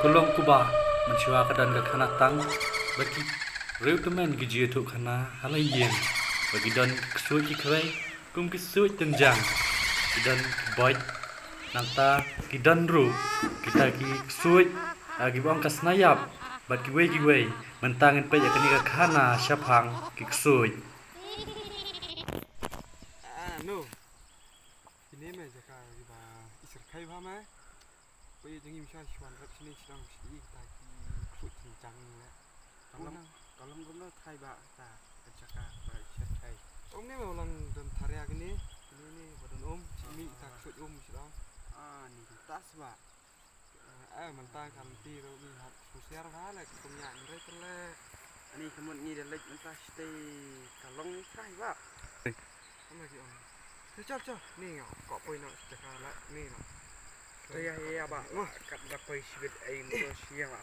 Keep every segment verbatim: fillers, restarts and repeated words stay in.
Ka long kumba, mynshuwa ka don ka khana tang, bad ki riew tymmen ki ju ïathuh khana ha la ïing, bad ki don ki ksuid ki khrei, kum ki ksuid tynjang, ki don ki boit, nangta ki don ruh kita ki ksuid, ah, kiba ong ka snaiap, bad kiwei kiwei. Mynta ngin peit ïa kane ka khana shaphang ki ksuid. Ah, no. Kine me jaka kiba i syrkhei bha me. Peit jong ngi mynshuwa shuwa rep shane sdang shi kita ki ksuid tynjang ne. Ka long, ka long kumno thai ba ta ka jaka ba i syrkhei. Ong ne me u long don tharia kine, kine ne ba don um, shi mih ta ksuid um sdang. Ah, ni ta sba. Eh, mynta ka lynti ruh ngi hap shusiar bha leh, kum ïa hynrei te leh. Ani ka mut ngi da leit mynta shatei ka long ni kai ba. Kum ïa ki ong. Te chop chop, ni nga ko poi noh shatei ka leh, ni noh. Te ïa ïa ba. Wah, kat da poi shibit ai mo sia ba.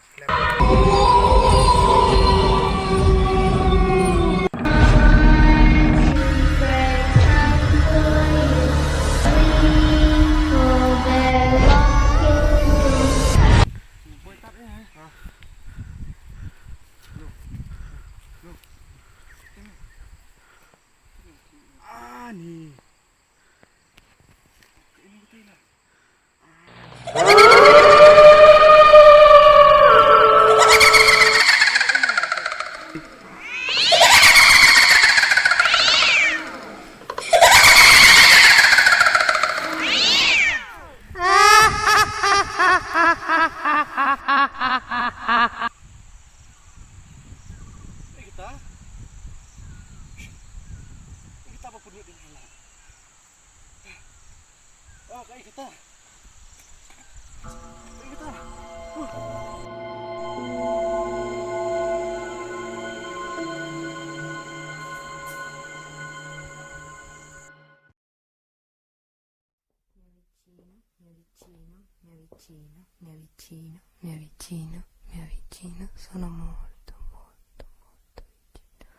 Mia vicino, mia vicino, mia vicino, mia vicino, mia vicino, sono molto, molto, molto vicino.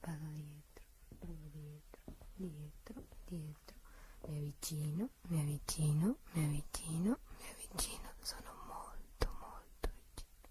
Vado dietro, vado dietro, dietro, dietro. Mia vicino, mia vicino, mia vicino, mia vicino, sono molto, molto vicino.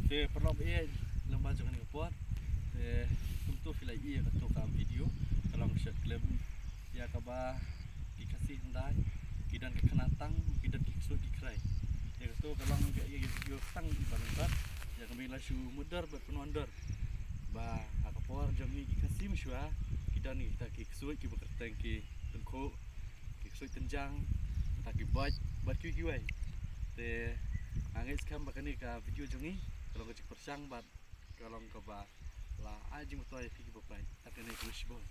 Te paralok ba ïeit, lem bad jong kane ka por. Te kumto phi la ïohi ïa kato ka video, ka long ka short clip ïa kaba ki Khasi hyndai ki don ka khynnah tang, ki don ki ksuid ki khrei. Ïa kato ka long ka, ïa ka video tang ba lyngkot ïa kaba ngi la shu mutdur bad pynwandur ba ha ka por jong ngi ki Khasi mynshuwa ki don kita ki ksuid kiba kyrteng ki tyngkhuh, ki ksuid tynjang, kita ki boit bad kiwei kiwei. Te nga ngeit skhem ba kane ka video jong ngi ka long ka jingpyrshang bad ka long kaba la ai jingmyntoi ïa phi kiba peit. Te kane ka long shibun.